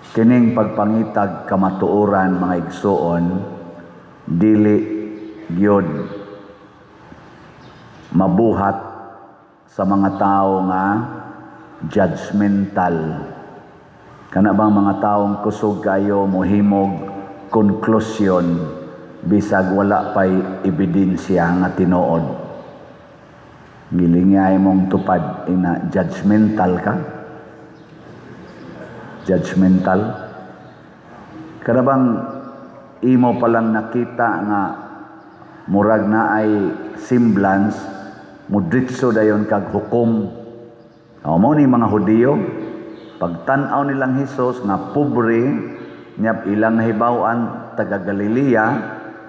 Kining pagpangitag kamatuoran, mga igsuon, dili gyud mabuhat sa mga tao nga judgmental. Kana bang mga taong kusog kayo mohimog konklusyon bisag wala pay ebidensya nga tinuod. Gilingay mong tupad ina, judgmental ka. Judgmental. Kana bang imo pa lang nakita nga murag na ay semblance, mudritso dayon kag hukom. O mo ni mga Hudiyo, pagtan-aw nilang Hesus nga pobre, nya ilang nahibaw-an taga Galilea,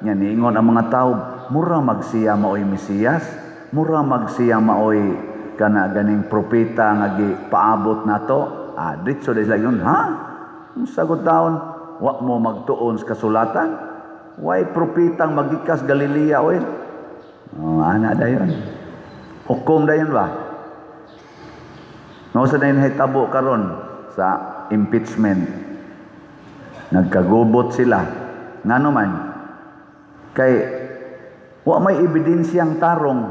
nya niingon ang mga tao, mura magsiya maoy Mesiyas, mura magsiya maoy kana ganing propeta nga gipaabot nato. Ah, dritso dayon sila yun, ha? Sagot taon, wa mo magtuon sa kasulatan? Way propetang magikas Galilea, oy. Oh, ana dayon. Hukom dayon ba? Mao sa dayon hitabo karon sa impeachment. Nagkagubot sila. Ngano man? Kay wa may ebidensyang tarong.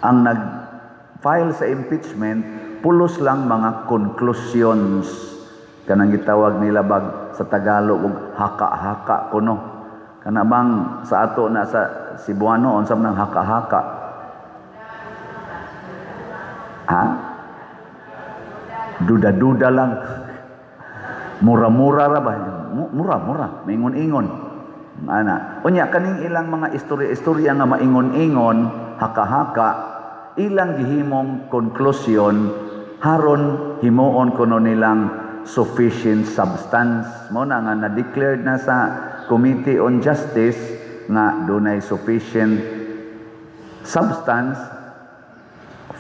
Ang nag-file sa impeachment, pulos lang mga conclusions, kanang gitawag nila bag sa Tagalog og haka-haka kuno. Kana bang sa ato na sa Cebuano, unsa man ang haka-haka? Ha? Duda-duda lang. Mura-mura ra ba? Mura-mura, maingon-ingon. Ana. Unya kaning ilang mga istorya-istorya nga maingon-ingon, haka-haka, ilang gihimong conclusion haron himuon kuno nilang sufficient substance. Mo na nga na-declared na sa Committee on Justice nga dunay sufficient substance,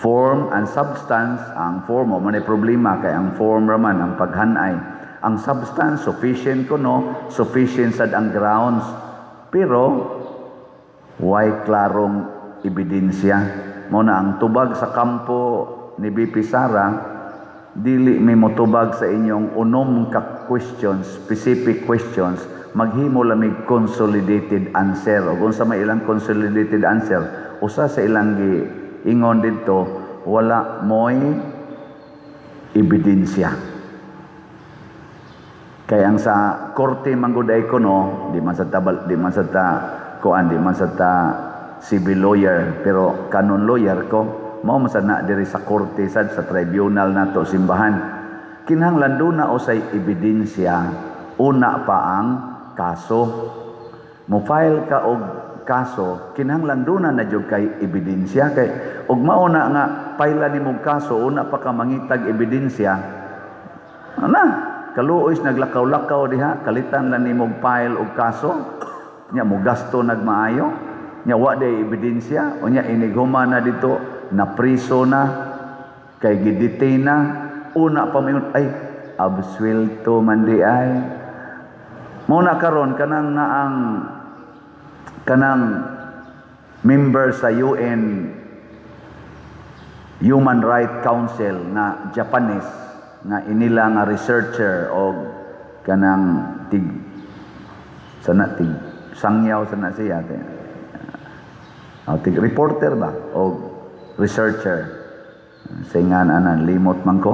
form and substance. Ang form mo man ay problema kay ang form raman ang paghanay. Ang substance sufficient kuno, sufficient sad ang grounds, pero way klarong ebidensya. Mo na ang tubag sa kampo ni VP Sara, dili mi motubag sa inyong unom ka questions, specific questions, maghimo lamig consolidated answer. O kung sa may ilang consolidated answer, usa sa ilang gi ingon didto, wala mo'y ebidensya. Kay ang sa korte manggod ay kuno, di man sa tabal, di man sa ta kuan, di man sa ta civil lawyer, pero canon lawyer ko, mao man sad na diri sa korte sad sa tribunal nato simbahan. Kinahanglan duna usay ebidensya una pa ang kaso. Mo file ka og kaso, kinahanglan duna na jud kay ebidensya, kay og mao na nga file nimo kaso, una pa ka mangitag ebidensya. Ana, kaluoy naglakaw-lakaw diha, kalitan lang nimo file og kaso, nya mo gasto nagmaayo, nya wa day ebidensya, unya inighuman na dito, na priso na, kay gidetain na, una pa mayon, ay, absuelto man di ay. Mao na karon kanang naang kanang member sa UN Human Rights Council nga Japanese nga inila nga researcher og kanang tig sana tig sangyaw sana siya kay oh, tig reporter ba o researcher sa nga ana, limot man ko.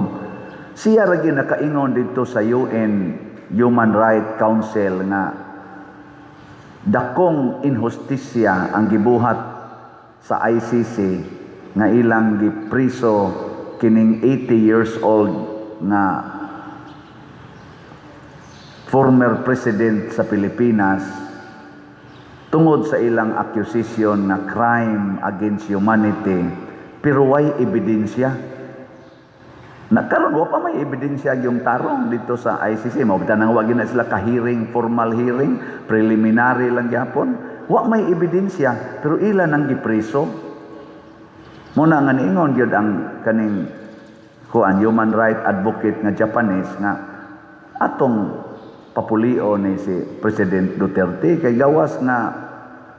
Siya ra gyud nakaingon dito sa UN Human Rights Council nga dakong inhustisya ang gibuhat sa ICC nga ilang gipriso kining 80 years old nga former president sa Pilipinas tungod sa ilang accusation na crime against humanity, pero way ebidensya na. Karon wa pa may ebidensya yung tarong dito sa ICC. Mao nang wa na sila ka-hearing, formal hearing, preliminary lang gyapon. Wa may ebidensya pero ila nang gipreso. Mo na nga niingon gyud ang kaning kuan human right advocate nga Japanese nga atong papulio ni si President Duterte kay gawas nga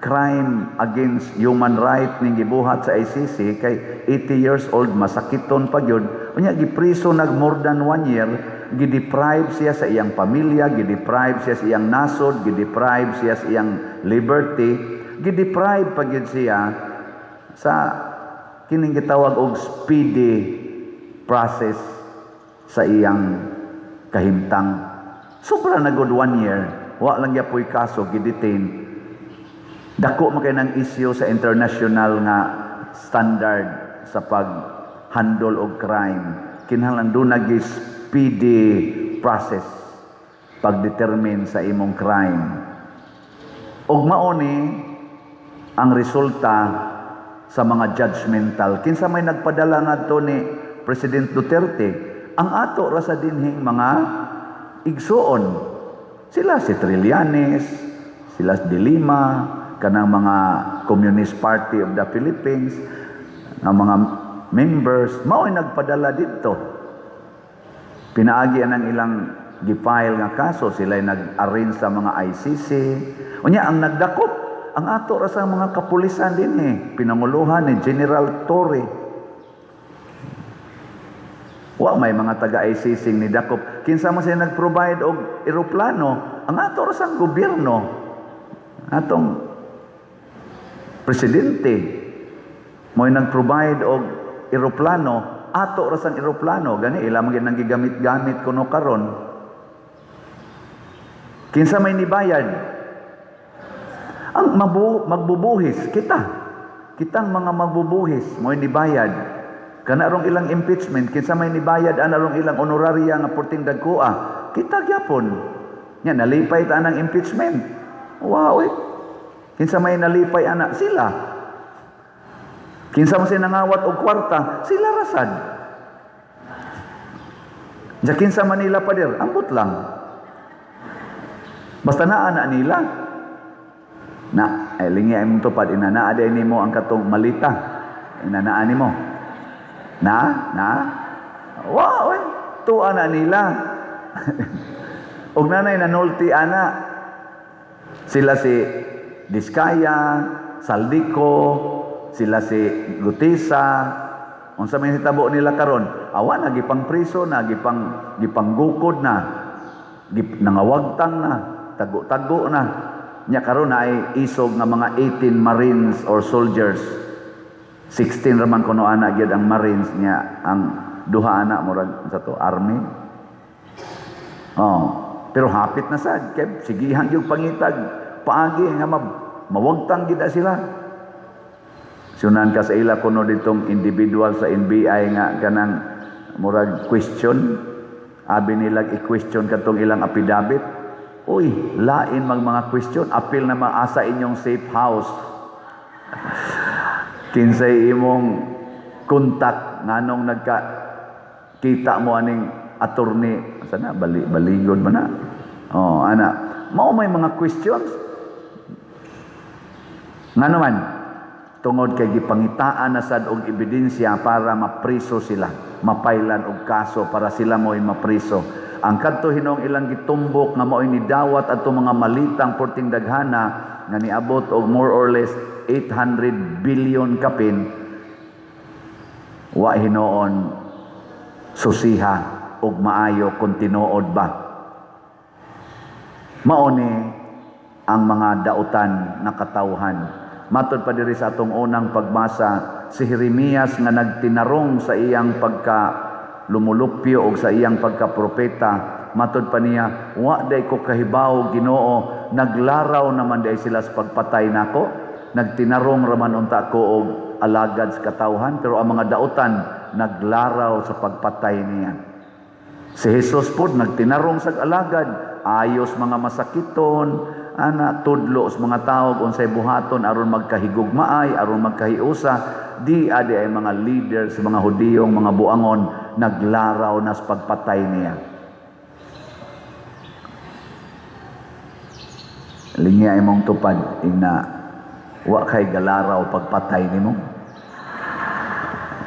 crime against human right ning gibuhat sa ICC, kay 80 years old, masakiton pa gyud, unya gipriso nag more than one year. Gideprive siya sa iyang pamilya, gideprive siya sa iyang nasod, gideprive siya sa iyang liberty, gideprive pa gyud siya sa kining gitawag og speedy process sa iyang kahimtang. Sobra na good one year, wa lang gyapoy kaso, gidetain. Dako man kay ng issue sa international nga standard sa pag-handle og crime. Kinahanglan duna gyud speedy process pag-determine sa imong crime. Og mao ni ang resulta sa mga judgmental. Kinsa may nagpadala ngadto ni President Duterte? Ang ato ra sa dinhing mga igsuon. Sila si Trillanes, sila si De Lima, kanang mga Communist Party of the Philippines, ang mga members, mao'y nagpadala didto. Pinaagi ang ilang gi-file nga kaso, sila nag-arrange sa mga ICC. Unya ang nagdakop, ang ato ra sa mga kapulisan dinhi, pinanguluhan ni General Torre. Wa may mga taga ICC ni dakop. Kinsa man sila nag-provide og eroplano? Ang ato ra sa gobyerno. Atong presidente mo'y nag-provide og eroplano, ato ra sang eroplano gani ila man gyud nang gigamit-gamit kuno karon. Kinsa may nibayad? Ang magbubuhis kita. Kitang mga magbubuhis mo'y nibayad. Kana rong ilang impeachment, kinsa may nibayad ana rong ilang honoraria nga perting dagkoa? Kita gyapon. Nya nalipay ta anang impeachment. Wow, eh. Kinsa may nalipay ana? Sila. Kinsa man sila nangawat og kwarta? Sila rasad. Diya kinsa man nila pader, ambot lang. Basta naa na nila. Na, ay lingi ay mong tupad, inanaa day nimo ang katong malita. Inanaa nimo. Na, na. Wow, eh. Tuwa na nila. Og nanay nanulti ana. Sila si Diskaya, Zaldy Co, sila si Guteza. Unsa may hitabo nila karon? Awa na gipang priso na, gipanggukod na. Nangawagtang na, tago-tago na. Nya karon na ay isog nga mga 18 Marines or soldiers. 16 raman kuno ana gyud ang Marines niya, ang duha ana murag sa to army. Oh, pero hapit na sad kay sigihan gyud pangitag paagi nga mawagtang gid sila. Sunan ka sa ila kuno ditong individual sa NBI nga kanang murag question, abi nila i-question katong ilang affidavit. Uy, lain mag mga question, apil na maasa inyong safe house. Kinsay imong contact, nganong nagka kita mo aning attorney sana bali baligod man na. Oh, ana. Mao may mga questions. Ngano man, tungod kay gipangitaan na sad og ebidensya para mapriso sila, mapailan og kaso para sila mo'y mapriso. Ang kadto hinong ilang gitumbok nga mao'y nidawat adto mga malitang porting daghana nga niabot og more or less 800 billion kapin, wa hinoon susiha og maayo kung tinuod ba. Mao ni ang mga dautan nga katawhan. Matod pa diri sa atong unang pagbasa, si Jeremias nga nagtinarong sa iyang pagka lumulupyo og sa iyang pagka-propeta, matod pa niya, "Wa day ko kahibaw, Ginoo, naglaraw naman day sila sa pagpatay nako, nagtinarong raman unta ko og alagad sa katawhan, pero ang mga dautan naglaraw sa pagpatay niya." Si Jesus pod nagtinarong sa alagad, ayos mga masakiton, ana, tudlo sa mga tao unsay buhaton aron magkahigugmaay, aron magkahiusa. Di adi ay mga leaders, mga Hudiyong mga buangon, naglaraw na sa pagpatay niya. Lingya imong tupad, ingna wa kay galaraw pagpatay nimo.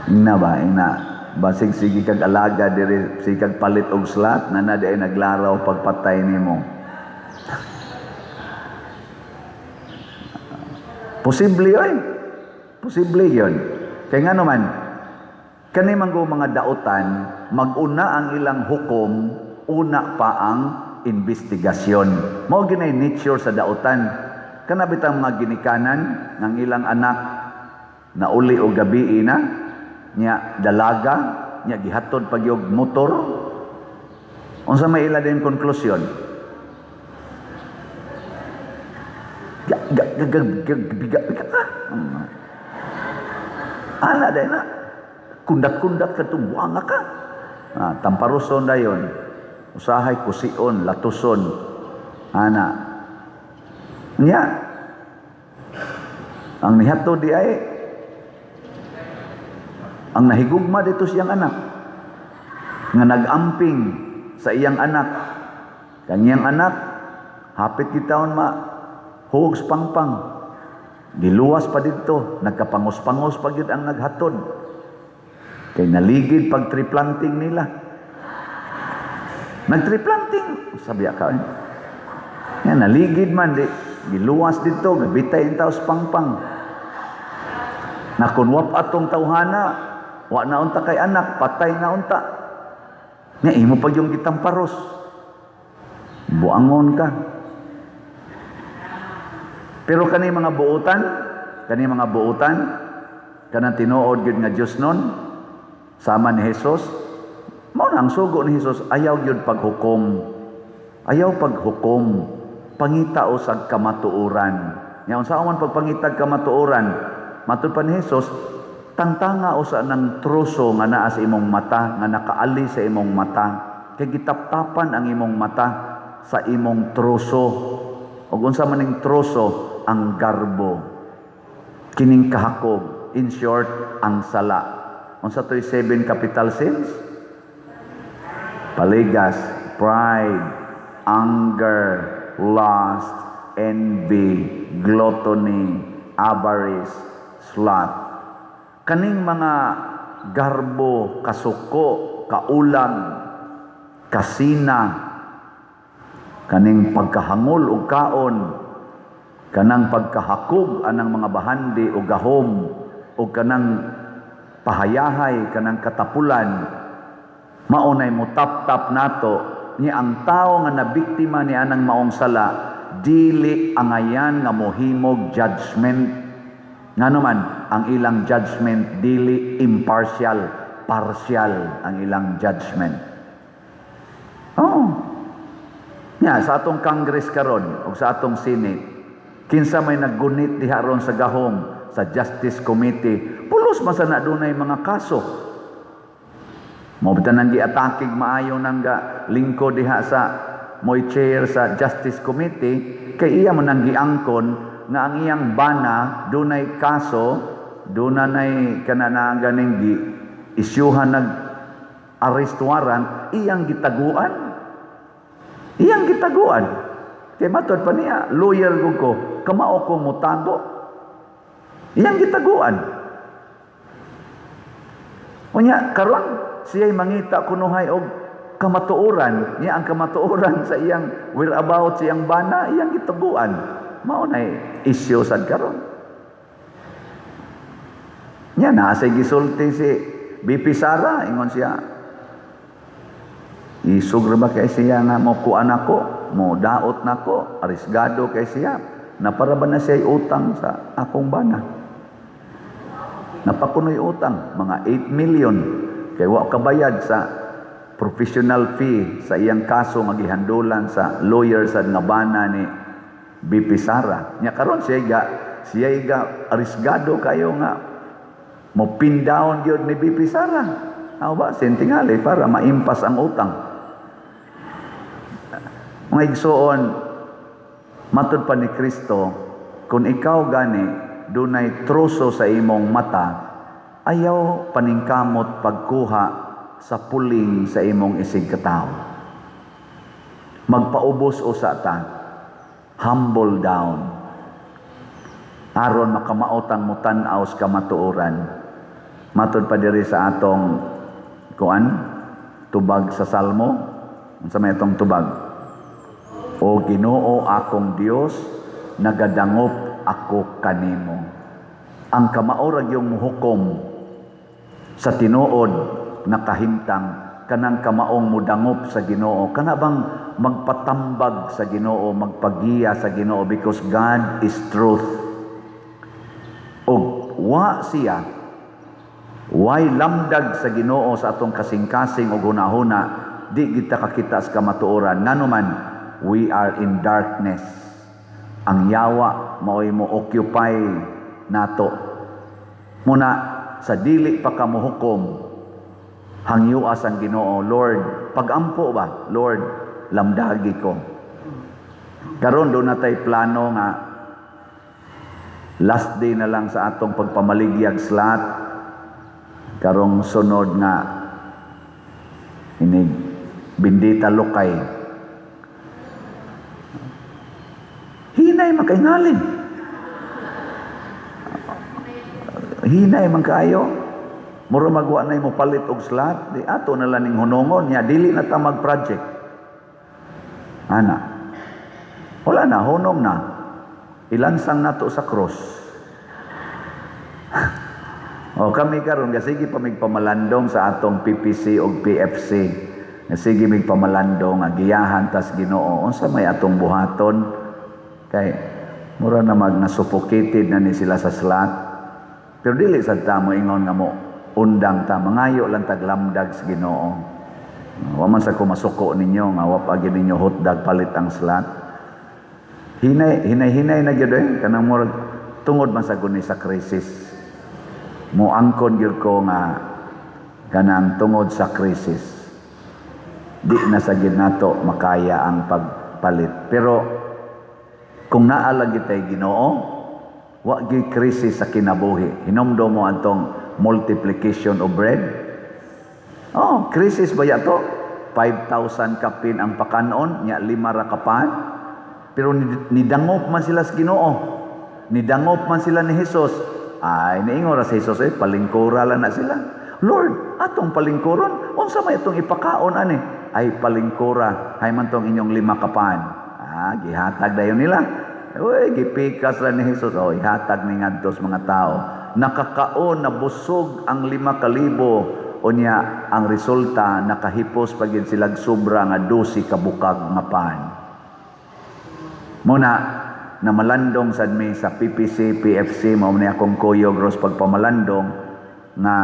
Ingna ba, ingna basig sige kag alaga diri, sige kag palit og slot na na di ay naglaraw pagpatay nimo. Posible oy. Posible yun. Kay nga naman, kani man go mga dautan, maguna ang ilang hukom Una pa ang investigasyon. Mao ginay nature sa dautan. Kana bitang mga ginikanan ng ilang anak na uli o gabi na nya dalaga nya gihatod pag yung motor, unsa may ila din konklusyon? Ga ga ga ga ga biga biga ka. Ana dai na. Kundat-kundat ka itong buanga ka. Ah, tamparuson dayon. Usahay kusion, latuson. Ana. Nya. Ang nihatod di ay ang nahigugma dito siyang anak nga nag-amping sa iyang anak. Kanyang anak hapit gitawon ma huog sa pangpang. Giluwas pa didto, nagkapangos-pangos pa gyud ang naghatod. Kay naligid pag tree planting nila. Nag-tree planting, sabi ka. Eh. Yan, naligid man di giluwas didto, gabitay ang tao sa pangpang. Na kun wap atong tawhana, wa na unta kay anak, patay na unta. Nga imo pag yung gitamparos. Buangon ka. Pero kani mga buutan, kanang tinuod gyud nga Dios nun, sama ni Jesus, mao na ang sugo ni Jesus, ayaw gyud paghukom. Ayaw paghukom. Pangita usag kamatuoran. Nya unsa man pagpangitag kamatuoran? Matud pa ni Jesus, tangtanga usa ng troso nga naa sa imong mata, nga nakaali sa imong mata. Kay gitaptapan ang imong mata sa imong troso. Ug unsa man ning troso? Ang garbo. Kining kahakog, in short, ang sala. Unsa to'y seven capital sins? Paligas, pride, anger, lust, envy, gluttony, avarice, sloth. Kaning mga garbo, kasuko, kaulag, kasina, kaning pagkahangol og kaon, kanang pagkahakog anang mga bahandi o gahom, o kanang pahayahay, kanang katapulan, maunay mo tap-tap nato ni ang tao nga nabiktima ni anang maong sala, dili angayan nga mohimog judgment. Ngano man ang ilang judgment dili impartial, partial ang ilang judgment. Oh. Nya sa atong Congress karon ug sa atong Senate, kinsa may naggunit diha ron sa gahom sa Justice Committee, pulos man sa na dunay mga kaso. Mao bitan nang giatakig maayo nang ga lingkod diha sa moy chair sa Justice Committee, kay iya man nang giangkon nga ang iyang bana dunay kaso, dunay kana na ganing gi isyuhan nag arrest warrant, iyang gitaguan. Iyang gitaguan. Kay matod pa niya, lawyer gud ko, kamao ko motago. Iyang gitaguan. Unya karon siya'y mangita kunuhay og kamatuoran, niya ang kamatuoran sa iyang whereabouts iyang bana, iyang gitaguan. Mao nay issue sad karon. Nya naa say gisulti si BP Sara, ingon siya, isog ra ba kay siya nga mo kuan ako, mo daot nako, arisgado kay siya. Napara ba na siya utang sa akong bana? Napakunoy utang, mga 8 million. Kay wa kabayad sa professional fee sa iyang kaso nga gihandulan sa lawyer sa nga bana ni BP Sara. Nya karon siya ga arisgado kayo nga mo pin down gyud ni BP Sara. Aw ba sentingali para maimpas ang utang. Mga igsoon, matud pa ni Kristo, kung ikaw gani dunay troso sa imong mata, ayaw paningkamot pagkuha sa puling sa imong isig katawo. Magpaubos usa ta, humble down, aron makamaotang mutan-aw sa kamatuoran. Matud pa diri sa atong kuan tubag sa Salmo, unsa may atong tubag? O Ginoo akong Dios, nagadangop ako kanimo. Ang kamao ra gyung muhukom sa tinuod na kahimtang Kanang kamaong mudangop sa Ginoo, kana bang magpatambag sa Ginoo, magpagiya sa Ginoo, because God is truth. Og wa siya way lamdag sa Ginoo sa atong kasing-kasing og hunahuna, di kita kakita sa kamatuoran, ngano man we are in darkness. Ang yawa mao'y mo occupy nato. Muna sa dili pa ka mohukom, hangyoa ang Ginoo, "Lord, pagampo ba? Lord, lamdagi ko." Karon duna tay plano nga last day na lang sa atong pagpamaligyag slot karong sunod nga inig bindita lokay. Hinay makaingalin. Hinay man kaayo. Mura magwa na mo palit og slot, di ato na lang ning hunongon nya dili na ta mag-project. Ana. Wala na, hunong na. Ilansang nato sa cross. O kami karon sige pa mig pamalandong sa atong PPC og PFC. Sige mig pamalandong nga giyahan tas Ginoo unsa may atong buhaton, kay mura na mag na-suffocated na ni sila sa slot. Pero dili sad ta mo ingon nga mo undang ta, mangayo lang taglamdag sa Ginoo. Wa man sa ko masuko ninyo nga wa pa gyud ninyo hotdog palit ang slot. Hinay hinay hinay na gyud eh, kanang murag tungod man sa guni sa krisis. Moangkon gyud ko nga kanang tungod sa krisis di na sa gyud nato makaya ang pagpalit. Pero kung naa lang gyud tay Ginoo, wa gyud krisis sa kinabuhi. Hinumdum mo antong multiplication of bread. Oh, krisis ba ya to? 5,000 kapin ang pakanon, nya 5 ra kapan. Pero nidangop man sila sa Ginoo. Nidangop man sila ni Jesus. Ay, niingon ra si Jesus, eh, palingkura lang na sila. "Lord, atong palingkuron, unsa may atong ipakaon ani?" "Ay, palingkura, hay man tong inyong 5 kapan." Ah, gihatag dayon nila. Uy, gipikas ra ni Jesus. Oh, ihatag ni ngadto sa mga tao. Nakakaon, nabusog ang 5,000. Unya, ang resulta, nakahipos pa gyud sila sobra nga 12 kabukag nga pan. Muna, namalandong sad mi sa PPC, PFC, mao ni akong kuyog ros pagpamalandong nga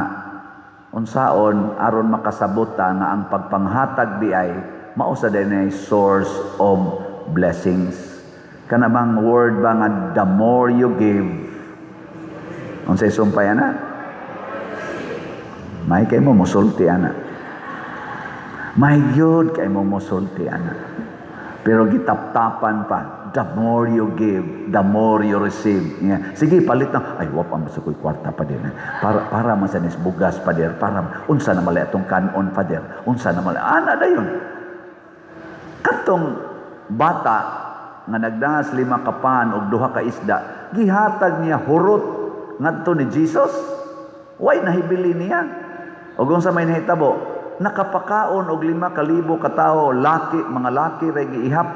unsaon aron makasabot ta nga ang pagpanghatag di ay mao sa dinay source of blessings. Kana bang word ba nga "The more you give," unsay sumpay ana? May kay mo musulti ana. May gyud kay mo musulti ana. Pero gitaptapan pa, "The more you give, the more you receive." Yeah. Sige, palit na. "Ay, wa pa man ko'y kwarta pa din. Para man sa nis bugas, Father. Para, unsa na mali atong kanon, Father? Unsa na mali?" Ana dayon. Katong bata nga nagdahas 5 ka pan og 2 ka isda, gihatag niya hurot ngadto ni Jesus. Way nahibili niya. Og unsa may nahitabo? Nakapakaon og 5,000 ka tawo, laki, mga laki ra giihap.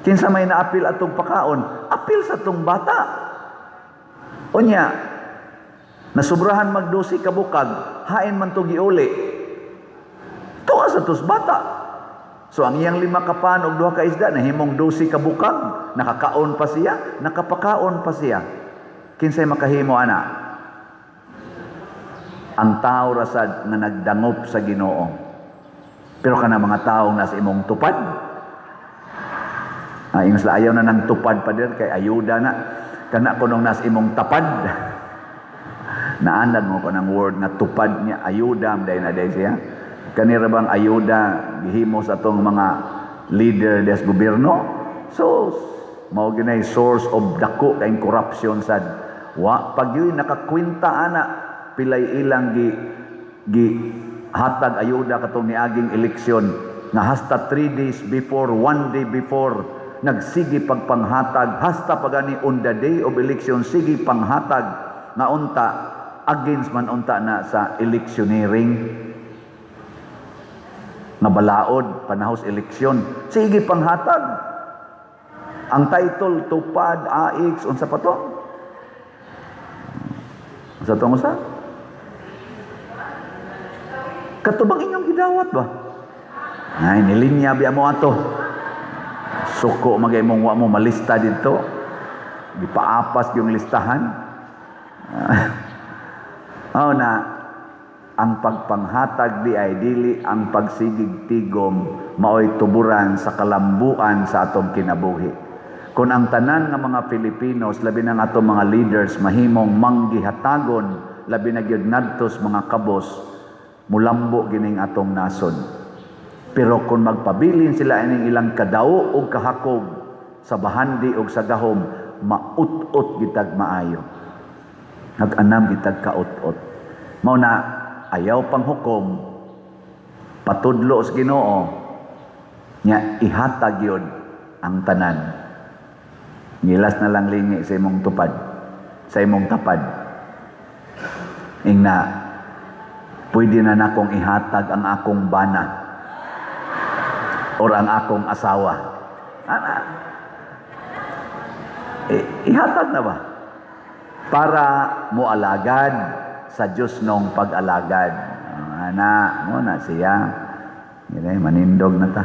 Kinsa may naapil atong pakaon? Apil sa tong bata. Unya, nasubrahan mag 12 ka bukag, hain man to giuli? Tuwa sa tos bata. So ang iyang 5 ka pan og 2 ka isda nahimong 12 ka bukag, nakakaon pa siya, nakapakaon pa siya. Kinsay makahimo ana? Ang tao rasad nga nagdangop sa Ginoo. Pero kana mga tao nasa imong tupad. Ay, ingon sila, "Ayaw na ng tupad, Pader, kay ayuda na." Kana kunong nas imong tapad. Naanad mo ko ng word nga tupad niya, ayuda, day na day siya. Kanira bang ayuda gihimo sa atong mga leader des gobyerno? So, mao ginay source of dako kay corruption sad. Wa pag yun nakakwenta ana pilay ilang gi hatag ayuda katong niaging eleksyon nga hasta 3 days before, 1 day before, nagsige pagpanghatag, hasta pagani on the day of election sige panghatag, nga unta against man unta na sa electioneering nga balaod panahos eleksyon, sige panghatag. Ang title tupad AX, unsa pa to, unsa tong usa? Kato bang inyong gidawat ba? Ay, nilinya biya mo ato. Suko magay mong wa mo malista dito. Gipaapas yung listahan. Oh na ang pagpanghatag di ay dili ang pagsigig tigom, maoy tuburan sa kalambuan sa atong kinabuhi. Kung ang tanan nga mga Filipinos, labi na ang atong mga leaders, mahimong manggihatagon, labi na gyud ngadto sa mga kabos, mulambo gining atong nasod. Pero kung magpabilin sila ining ilang kadaw og kahakog sa bahandi og sa gahom, maut-ot gitag maayo. Nag-anam gitag kaut-ot. Mao na ayaw panghukom, patudlo sa Ginoo nya ihatag yun ang tanan. Ngilas na lang lingi sa imong tupad, sa imong tapad. Ingna, "Pwede na nakong ihatag ang akong bana or ang akong asawa." Ana. Eh, ihatag na ba? Para moalagad sa Diyos nung pag-alagad. Ana, mo na siya. Manindog na ta.